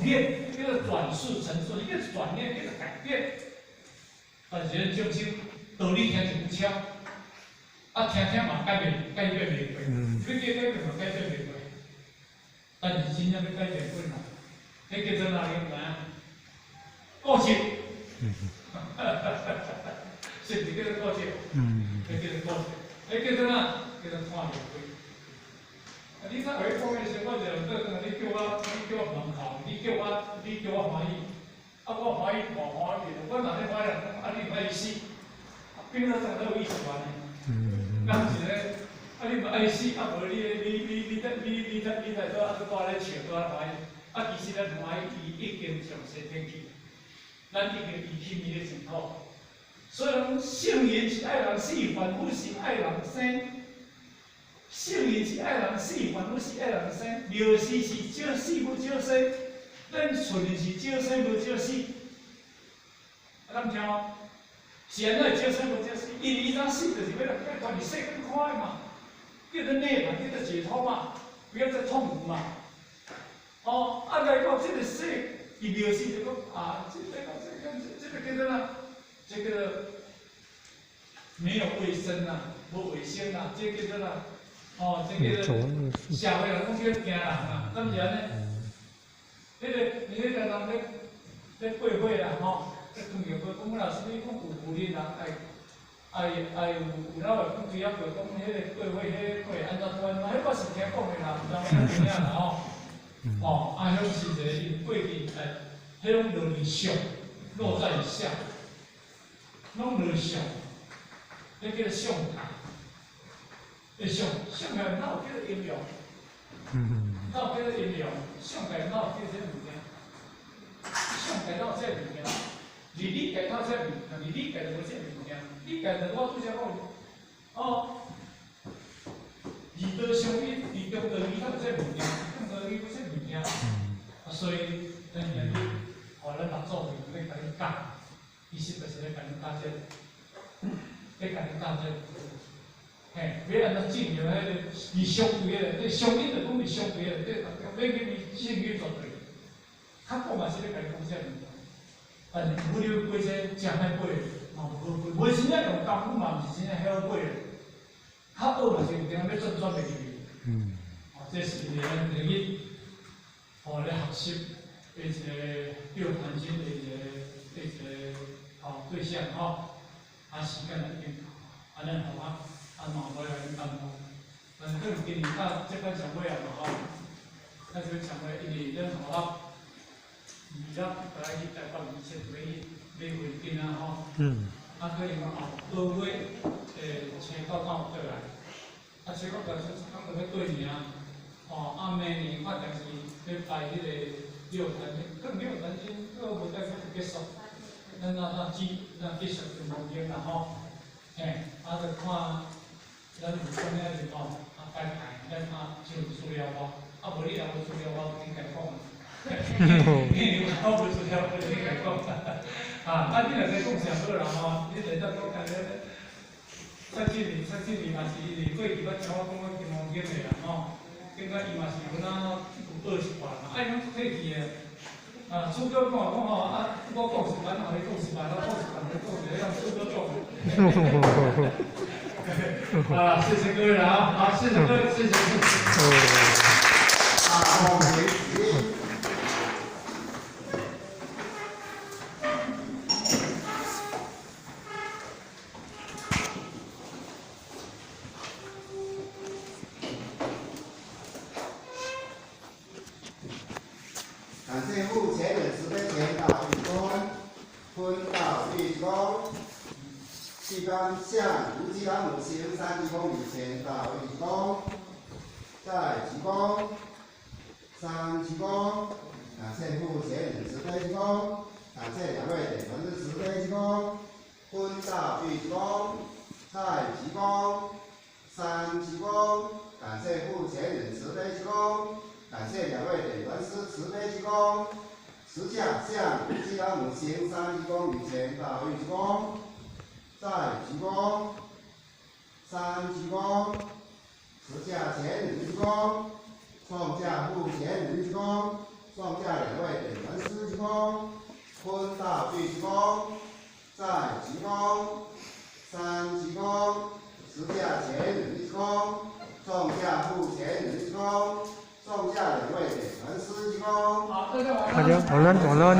念，叫做轉世成智，一直轉念，一直改變。但是眾生道理聽一副車，啊聽聽嘛改變，改變袂過，欲叫改變嘛改變袂過。但是真正欲改變困難，彼叫做哪裡知影？固執，是毋是叫做固執？彼叫做固執，彼叫做哪？叫做看袂開。啊！你較會講的時，我就倒轉來，你叫我，你叫我門口，你叫我，你叫我歡喜，啊，我歡喜無歡喜，我若咧歡喜，啊，你毋愛死，變做怎有意思安呢？敢毋是咧？啊，你毋愛死，啊無你你你你你你你你在倒啊，蹛咧笑，蹛咧歡喜，啊，其實咱歡喜，伊已經從西天去，咱已經伊去伊个淨土。所以講，聖人是愛人死，凡夫是愛人生。聖人是愛人死，凡夫是愛人生。妙師是少死無少生，咱順人是少生無少死。啊，敢聽？是按怎少生無少死？因為伊知死就是欲來解脫佇世間看的嘛，叫做涅槃，叫做解脫嘛，不要再痛苦嘛。哦，啊來講這個世，伊妙師就講啊，這個這個這個叫做哪？這個沒有衛生啊，無衛生啊，這個叫做哪？哦，這個社會人講叫驚人啊，敢是按呢？彼個彼個人咧咧過火啦，吼，咧當然講講老師你講有有恁人愛愛愛有有哪會講對抑個講彼個過火，彼個會按怎怎按怎，彼我是聽講的啦，毋知影怎樣啦吼。哦，啊，彼是一個因過去來，彼攏落佇相，落在相，攏落相，彼叫做相界。會相相界哪有叫做陰陽？哪有叫做陰陽？相界哪有叫這物件？相界哪有這物件？佇理界哪有這物件？佇理界就無這物件。理界就我拄才講，哦，二道相依，佇中道義哪有這物件？中道義無這物件。啊，所以咱今日，予咱六祖咧共你教，其實就是咧共你教這個，咧共你教這個。嘿，欲按怎進入彼個佇相對的，這相應就講佇相對的，這欲去佇正語絕對。較講嘛是咧共你講這物件，但是無你欲過這誠歹過，嘛無好過，無真正用功夫嘛，毋是真正曉過。較學嘛是有定欲轉轉袂入去。哦，這是因為咱第一，吼咧學習的一個六壇經的一個的一個吼對象吼，啊時間已經到，按呢予我。啊嘛無來共恁耽誤，但是可能今年到這擺上尾啊嘛吼，到這擺上尾，因為咱大粒二粒來去台北二七買買圍巾啊吼，啊可能後個月初九才有倒來，啊初九倒來，剛就欲過年啊，吼啊明年看定是欲拜彼個六壇，可能六壇經閣無代表就結束，咱那那只那結束就無用啦吼，嘿，啊就看。咱有啥物仔就吼，啊改排，咱啊就有資料無？啊無你若無資料，我就緊共講。你我無資料，我就緊共講。啊，啊你若使講啥好啦吼，你會當講共咧。蔡志明，蔡志明嘛是因為過去捌聽我講過金剛經的啦吼，感覺伊嘛是有哪有學一寡嘛，啊伊攏足客氣的。啊，出哥講講吼，啊我講一擺，予伊講一擺，我講一擺，予伊講一擺，讓出哥講。好，謝謝各位了啊！好，謝謝各位，謝謝。啊，恭喜！感謝目前的慈悲前道義公，坤道義公。地方向如吉拉姆行三鞠躬，禮前道一鞠躬，再鞠躬，三鞠躬。感謝目前人慈悲鞠躬，感謝兩位點傳師慈悲鞠躬，坤道一鞠躬，再鞠躬，三鞠躬。感謝目前人慈悲鞠躬，感謝兩位點傳師慈悲鞠躬。持架向如吉拉姆行三鞠躬，禮前道一鞠躬。再鞠躬，三鞠躬，持架前人鞠躬，創架護前人鞠躬，上下兩位點傳師鞠躬，坤道畢鞠躬，再鞠躬，三鞠躬，十架前人一鞠躬，上下副前人一鞠躬，上下兩位點傳師鞠躬。好，大家晚大家晚安，晚安。